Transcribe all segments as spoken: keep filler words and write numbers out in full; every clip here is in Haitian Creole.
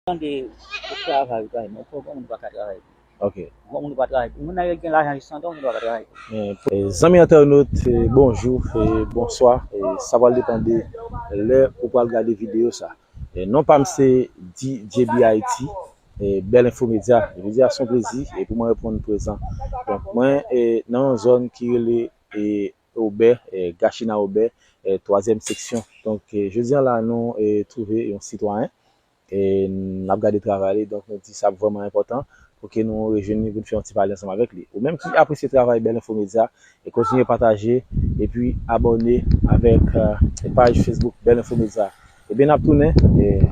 Tande, ou travay, ou travay, men ou pa moun pa ka travay. Ok. Bon moun pa travay. Moun nan gen lajan jis antan, moun pa ka travay. Eh, zanmi entènot, eh, bonjou, eh, bonswa. Eh, sa pral depann de lè ou pral gade videyo sa. Eh, non pa m se D J B I T, eh, Bèl Enfo Medya. Jodi a se yon plezi, eh, pou mwen reponn prezan. Donk, mwen, eh, nan yon zòn ki rele, eh, Obè, eh, Gachina Obè, eh, twazyèm seksyon. Donk, eh, jodi a la, nou, eh, twouve yon sitwayen. E n ap gade travay li, donk nou di sa ap vrèman enpòtan pou ke nou rejwenn li, pou n fè yon ti pale ansanm avèk li. Ou menm ki apresye travay Bèl Enfo Medya, e kontinye pataje, epi abòne avèk, eh, paj Facebook Bèl Enfo Medya. Ebyen, n ap tounen. Eh,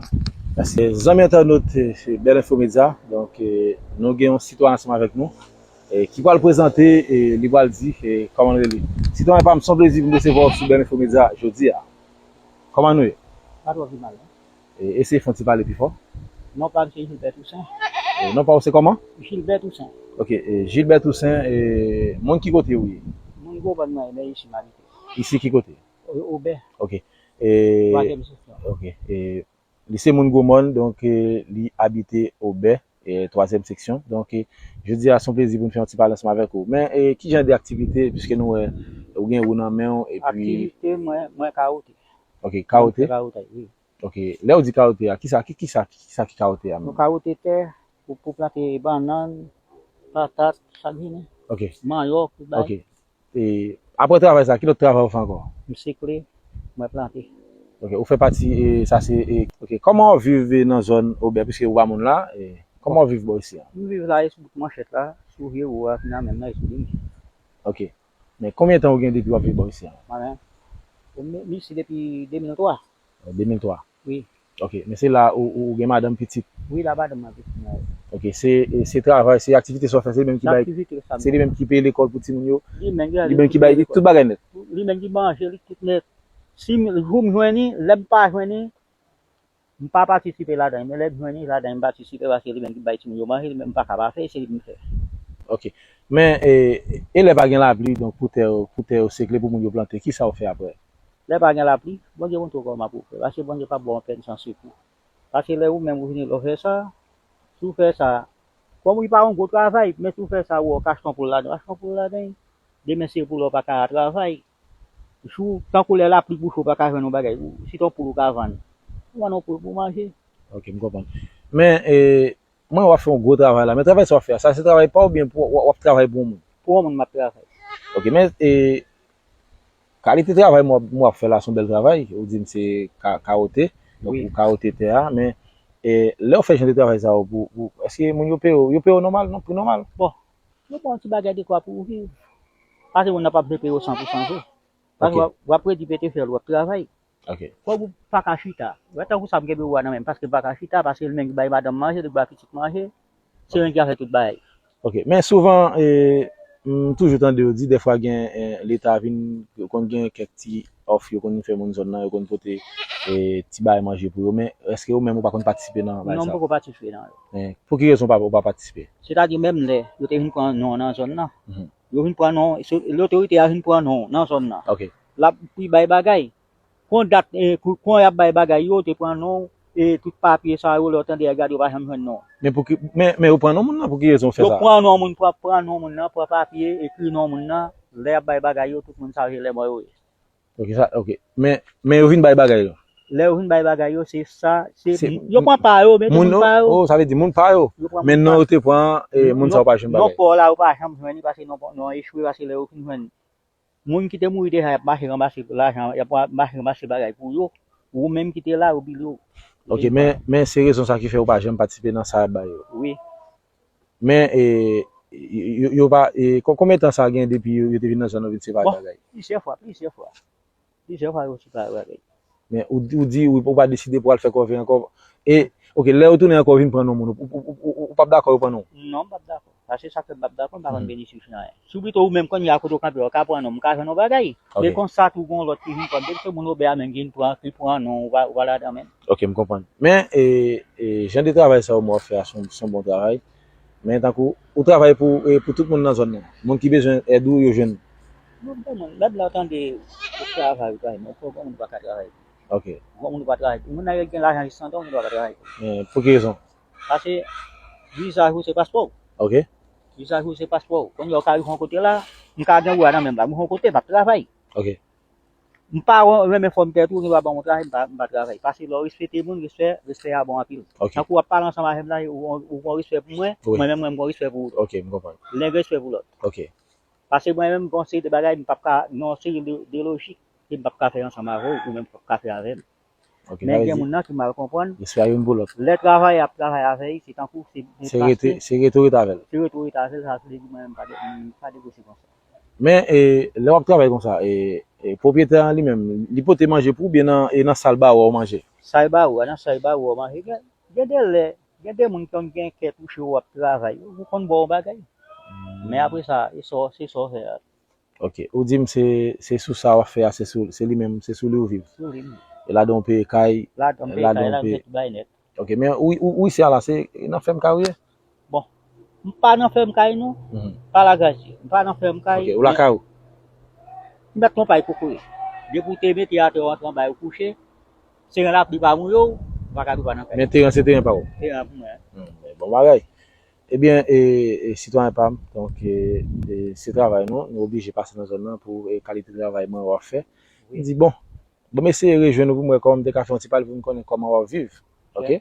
mèsi. Zanmi entènot, eh, Bèl Enfo Medya, donk, eh, nou gen yon sitwayen ansanm avèk nou, eh, ki pral prezante, eh, li pral di, eh, kòman l rele. Sitwayen pa m, se yon plezi pou m resevwa w sou Bèl Enfo Medya jodi a. Kòman nou ye? Pa twò pi mal, non? E, eseye fè yon ti pale pi fò. Non pa m se Gilbert Toussaint. E, non pa w se kòman? Gilbert Toussaint. Ok, e, Gilbert Toussaint, e, moun ki kote ou ye? Moun Gwomòn mwen ye, men isi m abite. Isi ki kote? O-, Obè. Ok. E, twazyèm seksyon. Ok. E, li se moun Gwomòn, donk, e, li abite Obè, e, twazyèm seksyon. Donk, e, jodi a, se yon plezi pou n fè yon ti pale ansanm avèk ou. Men, e, ki jan de aktivite, piske nou wè, ou gen wou nan men w, epi aktivite, mwen, mwen kawote. Ok, kawote? Mwen fè kawote, wi. Ok, lè w di kawote a, kisa, ki, kisa, kisa ki kawote a menm? Nou kawote tè pou, pou plante bannann, patat, sa k vini. Ok. Manyòk, tout bagay. Ok. E, apre travay sa, ki lòt travay ou fè ankò? M sikle, mwen plante. Ok, ou fè pati, e, sa se, e, ok, kòman w viv, e, nan zòn Obè, piske ou pa moun la, e, kòman w viv bò isi a? M viv la, e sou bout manchèt la, sou vye wou a, nan menm nan, e sou limyè. Ok. Men konbyen tan ou gen depi w ap viv bò isi a? Mwen menm, m, m isi depi de mil twa. An de mil twa? Wi. Ok, men se la ou, ou, ou gen madanm, pitit? Wi, la madanm mwen, pitit mwen. Ok, se, e, se travay, se aktivite sa w fè, se li menm ki bay, se li menm ki peye lekòl pou timoun yo? Li menm ki, li menm ki bay tout bagay nèt? Li menm ki manje, li tout nèt. Si m, jou m jwenn li, lè m pa jwenn li, m pa patisipe ladan, men lè m jwenn li ladan, m patisipe paske li menm ki bay timoun yo manje, li menm m pa ka pa fè, se li m fè. Ok. Men, e, e lè pa gen lapli, donk pou tè yo, pou tè yo sekle, pou moun yo plante, kisa w fè apre? Lè pa gen lapli, Bondye montre w kòman pou w fè, paske Bondye p ap ba w ankenn jan sekou. Paske lè ou menm ou vini lè w fè sa, si w fè sa, kòm li pa yon gwo travay, men si w fè sa, ou wè w ka achte yon poul ladan, achte yon poul ladan, demen se pou lè w pa ka travay. Jou, tankou lè lapli pou cho, w pa ka jwenn yon bagay, ou, si t on poul ou ka vann, ou vann yon poul pou w manje. Ok, m konprann. Men, e, mwen wè w ap fè yon gwo travay la, men travay sa w ap fè a, sa se travay pa w oubyen pou, w, w ap travay pou yon moun? Pou yon moun m ap travay. Ok, men, e, kalite travay mwen, mwen ap fè la, se yon bèl travay, ou di m se ka, kawote, donk wi, ou kawote tè a, men, e, lè w fè jan de travay sa yo, pou, pou, èske moun yo peye w, yo peye w nòmal, nan pri nòmal? Bon, yo pran yon ti bagay dekwa pou w viv. Paske moun nan p ap vle peye w san pou san vre. Paske w ap, w ap redi pete fyèl, w ap travay. Ok. Fòk ou pa ka chita. Wè tankou sa m kenbe ou a nan men m, paske m pa ka chita, paske li menm ki bay madanm manje, li bay pitit manje, se li menm ki ka fè tout bagay. Ok, men souvan, e, m toujou tande yo di, dèfwa gen, e, Leta vin, yo konn gen kèk ti òf, yo konn fè moun zòn nan, yo konn pote, e, ti bagay manje pou yo, men èske ou menm ou pa konn patisipe nan bagay sa? Non, m poko patisipe nan yo. E, pou ki rezon ou pa, ou pa patisipe? Sètadi menm lè yo te vin pran non nan zòn nan, yo vin pran non, se, lotorite a vin pran non nan zòn nan. Ok. L ap, pou bay bagay. Kon dat, e, kou, kon y ap bay bagay yo, te pran non, e, tout papye sa yo, lè w tande y ap gade, yo pa janm jwenn non. Men pou ki, men, men yo pran non moun nan, pou ki rezon w fè sa? Yo pran non moun, pran, pran non moun nan, pran papye, ekri non moun nan, lè y ap bay bagay yo, tout moun sa yo se lèmò yo ye. Ok, sa, ok. Men, men yo vin bay bagay yo? Lè yo vin bay bagay yo, se sa, se, yo pran pa yo, men se moun pa yo. Oh, sa vle di moun pa yo. Men non yo te pran, e, moun sa yo pa jwenn bagay. Non pa w la, yo pa janm jwenn li, paske non, non echwe, paske lè yo fin jwenn moun ki te mouri deja, y ap mache ranmase lajan, y ap mache ranmase bagay pou yo. Ou menm ki te la, yo bliye w. Ok, men, men se rezon sa ki fè ou pa janm patisipe nan sa y ap bay yo. Wi. Men, e, yo, yo, yo pa, e, kon-, konbyen tan sa gen depi yo, yo te vin nan zòn nan vin separe bagay? Bon, plizyè fwa, plizyè fwa. Plizyè fwa yo separe bagay. Men ou, ou di ou, ou pa deside pou al fè kòve ankò. E, ok, lè yo tounen ankò vin pran non moun, ou, ou, ou, ou, ou p ap dakò yo pran non? Non, m p ap dakò. Paske sa k fè m p ap dakò, m pa konn beni sou anyen. Si w pito ou menm kounye a kote w kanpe a, w ka pran non, m ka jwenn yon bagay. Ok. Men konsa tou gon lòt ki vin pran, depi se moun Obè a menm ki vin pran, ki pran non, ou pa, ou pa ladan menm. Ok, m konprann. Men, e, e, jan de travay sa yo mwen w ap fè a, se yon, se yon bon travay. Men tankou, ou travay pou, e, pou tout moun nan zòn nan. Moun ki bezwen èd ou, yo jwenn ou. Bon, bon, moun, lè w tande ou travay, ou travay, men fò gon moun pa ka travay. Ok. Gon moun pa travay. Moun nan gen lajan jis antan, moun pa ka travay. Men pou ki rezon? Paske vizaj ou se paspò w. Ok. Vizaj ou se paspò w. Kounye a ou ka rive yon kote la, m ka gen ou a nan men m la, m rive yon kote, m ap travay. Ok. M pa renmen fòm tèt ou, ou gen dwa ban m yon travay, m pa, m pa travay. Paske lè w respekte moun, respè, respè a bon anpil. Ok. Tankou w ap pale ansanm avè m la, ou, ou gen respè pou mwen, Wi. Mwen menm, mwen gen respè pou ou tou. Ok, m konprann. Nèg respè pou lòt. Ok. Paske mwen menm, gen yon seri de bagay, m p ap ka, gen yon seri de, de lojik, ke m p ap ka fè ansanm avè w, ou menm p ap ka fè avè m. Ok. Men gen moun nan ki mal konprann. Respè a youn pou lòt. Lè travayè ap travay avè l, se tankou se Se rete, se rete ou rete avè l. Se rete ou rete avè l, sa vle di mwen menm pa de, m pa negosye konsa. Men e, lè w ap travay konsa, e, e pwopriyetè an li menm, li pote manje pou ou byen nan, e nan sa l ba ou a w manje? Sa l ba ou a, nan sa l ba ou a w manje. Gen, gen de lè, gen de moun ki konn gen kè touche w ap travay, yo konn ba w bagay. Men apre sa, e sa, se sa w fè a. Ok. Ou di m se, se sou sa w ap fè a, se sou, se li menm, se sou li ou viv. Sou li m. E ladan w peye kay, Ladan m peye kay, ladan m peye tout bagay nèt. Ok, men ou, ou, ou isi a la, se nan fèm kay ou ye? Bon, m pa nan fèm kay non. Mhm. Pa lagras Dye. M pa nan fèm kay. Ok, ou lakay ou? M mèt konpay kokoye. Depi w te mete atè w antre anba yo kouche, se ren lapli pa mouye w, ou pa ka viv nan kay. Men teren se teren pa ou? Teren pou mwen. Hmm, bon bagay. Ebyen, e, e, sitwayen pa m, donk, e, e, se travay nou, nou oblije pase nan zòn nan pou e, kalite travay mwen w ap fè. M di, bon, bon, m eseye rejwenn ou pou m wè kòman m te ka fè yon ti pale pou m konnen kòman w ap viv. Ok?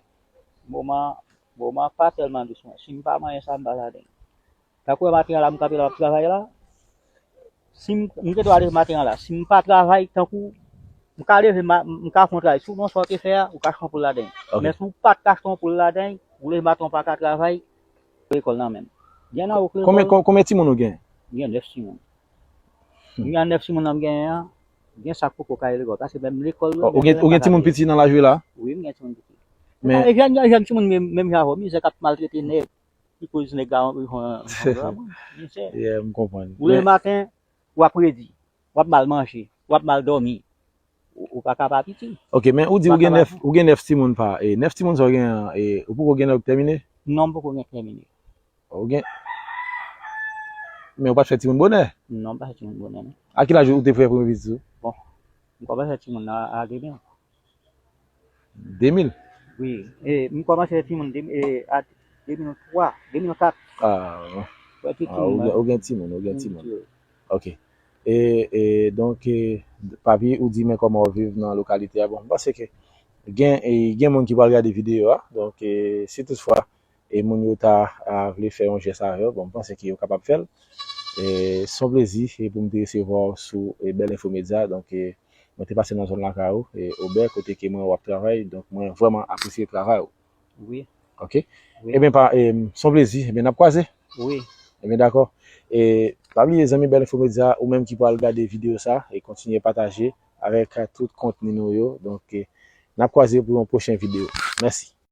Moman, moman pa tèlman dous mwen. Si m pa manyen sa, m pa ladan. Tankou maten an la, m kanpe la, m ap travay la. Si m, m gen dwa leve maten an la. Si m pa travay, tankou, m ka leve, m ka fè yon travay. Si w gon sa w te fè a, ou ka achte yon poul ladan. Ok. Men si w pa t ka achte yon poul ladan, ou leve maten, ou pa ka travay, lekòl nan men m. Gen nan ou lekòl. Konbyen, kon- konbyen timoun ou gen? M gen nèf timoun. M gen nèf timoun nan m genyen an, gen sa k poko ka ale lekòl. Paske menm lekòl. Oh, ou gen, ou gen timoun piti nan laj ou la? Wi, m gen timoun piti. Men- E jèn, jèn timoun menm, menm jan avè w, mizè k ap maltrete nèg, ki koz nèg la yon, yon, yon, yon, mizè. Yeah, m konprann. Ou leve maten, w ap redi, w ap mal manje, w ap mal dòmi. Ou, ou pa ka pa piti. Ok, men ou di ou gen nèf, ou gen nèf timoun pa, e nèf timoun sa w gen an, e ou poko gen lòt tèmine? Non, m poko gen tèmine. Ou gen, men ou pa t fè timoun bonè? Non, m pa fè timoun bonè non. A ki laj ou te fè premye pitit ou? Bon, m kòmanse fè timoun nan a de mil. De mil? Wi, e, m kòmanse fè timoun de, e, a de mil twa, de mil kat. Ah, Wè, tout ah, ou, timoun gen- ou gen timoun, ou gen timoun. Ok. E, e donk, e, papi, ou di men kòman w viv nan lokalite a. Bon, m panse ke gen, e, gen moun ki pral gade videyo a. Donk, e, si toutfwa e moun yo ta a, vle fè yon jès avè w, bon, m panse ke yo kapab fè l. E, se yon plezi e pou m te resevwa w sou e, Bèl Enfo Medya. Donk, e, mwen te pase nan zòn lakay ou, e, Obè, kote ke mwen w ap travay. Donk, mwen vrèman apresye travay ou. Wi. Ok? Ebyen, pa, e, se yon plezi. Ebyen, n ap kwaze. Wi. Ebyen, dakò. E, pa bliye, zanmi Bèl Enfo Medya, ou menm ki pral gade videyo sa, e kontinye pataje avèk tout kontni nou yo. Donk, e, n ap kwaze pou yon pwochen videyo. Mèsi.